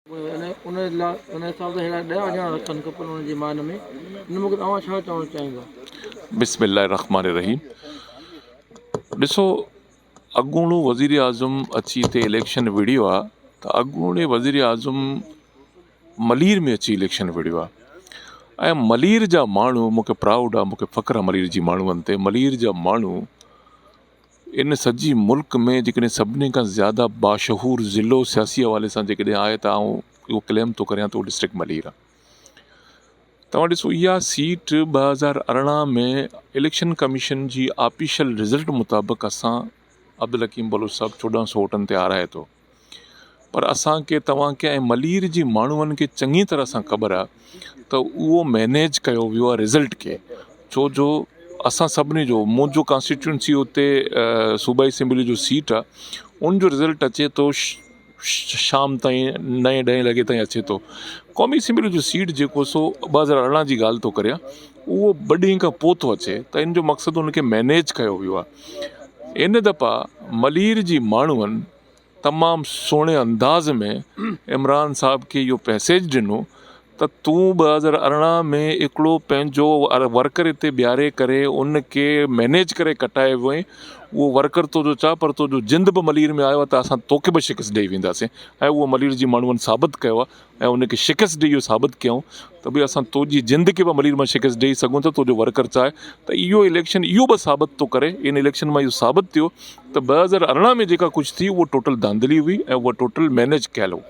ان لاء ان حساب سان اهڙا ڏهه اهڃاڻ رکڻ کپن ان جي مان ۾ ان موقعي تي اوهان ڇا چوڻ چاهيندا؟ بسم الله الرحمٰن الرحيم ڏسو اڳوڻو وزير اعظم اچي هتي اليڪشن وڙهيو آ ته اڳوڻي وزير اعظم ملير ۾ اچي اليڪشن وڙهيو آ ۽ ملير جا ماڻهو مونکي پرائوڊ آ مونکي فخر آ ملير جي ماڻهن تي ملير جا ماڻهو ان سڄي ملڪ ۾ جيڪڏهن سڀني کان زياده باشعور ضلعو سياسي حوالي سان جيڪڏهن آهي ته آئون اهو ڪليم ٿو ڪريان ته اهو ڊسٽرڪٽ ملير آهي توهان ڏسو اها سيٽ 2018 ۾ اليڪشن ڪميشن جي آفيشل رزلٽ مطابق اسان عبدالحڪيم بلوچ صاحب 1400 ووٽن تي هارائي ٿو پر اسان کي توهان کي ۽ ملير جي ماڻهن کي چڱي طرح سان خبر آهي ته اهو مئنيج ڪيو ويو آهي رزلٽ کي ڇو جو اسان سڀني جو منهنجو ڪانسٽيٽوئنسي اتي صوبائي اسيمبلي جو سيٽ آهي ان جو رزلٽ اچي ٿو شام تائين نائين ڏهين لڳي تائين اچي ٿو قومي اسيمبلي جو سيٽ جيڪو سو 2018 جي ڳالهه ٿو ڪريان اهو ٻه ڏينهن کان پوء ٿو اچي ته ان جو مقصد ان کي مئنيج ڪيو ويو آهي ان دفعا ملير جي ماڻهن تمام سهڻي انداز ۾ عمران صاحب کي اهو پئسيج ڏنو ته تون 2018 ۾ هڪڙو پنهنجو ورڪر هتي بيهاري ڪري ان کي مئنيج ڪري ڪٽائي ويو آهين اهو ورڪر تو جو ڇا پر تو جو جند به ملير ۾ آيو آهي ته اسان توکي به شڪست ڏئي وينداسين ۽ اهو ملير جي ماڻهن ثابت ڪيو آهي ۽ ان کي شڪست ڏئي اهو ثابت ڪيائون ته ڀئي اسان تو جي جند کي به ملير مان شڪست ڏئي سگهون ٿا تو جو ورڪر چاهي ته اهو اليڪشن اهو به ثابت ٿو ڪري ان اليڪشن مان اهو ثابت ٿيو ته 2018 ۾ جيڪا ڪجهه ٿي اهو ٽوٽل ڌانڌلي هئي ۽ اهو ٽوٽل مينيج ڪيل هو.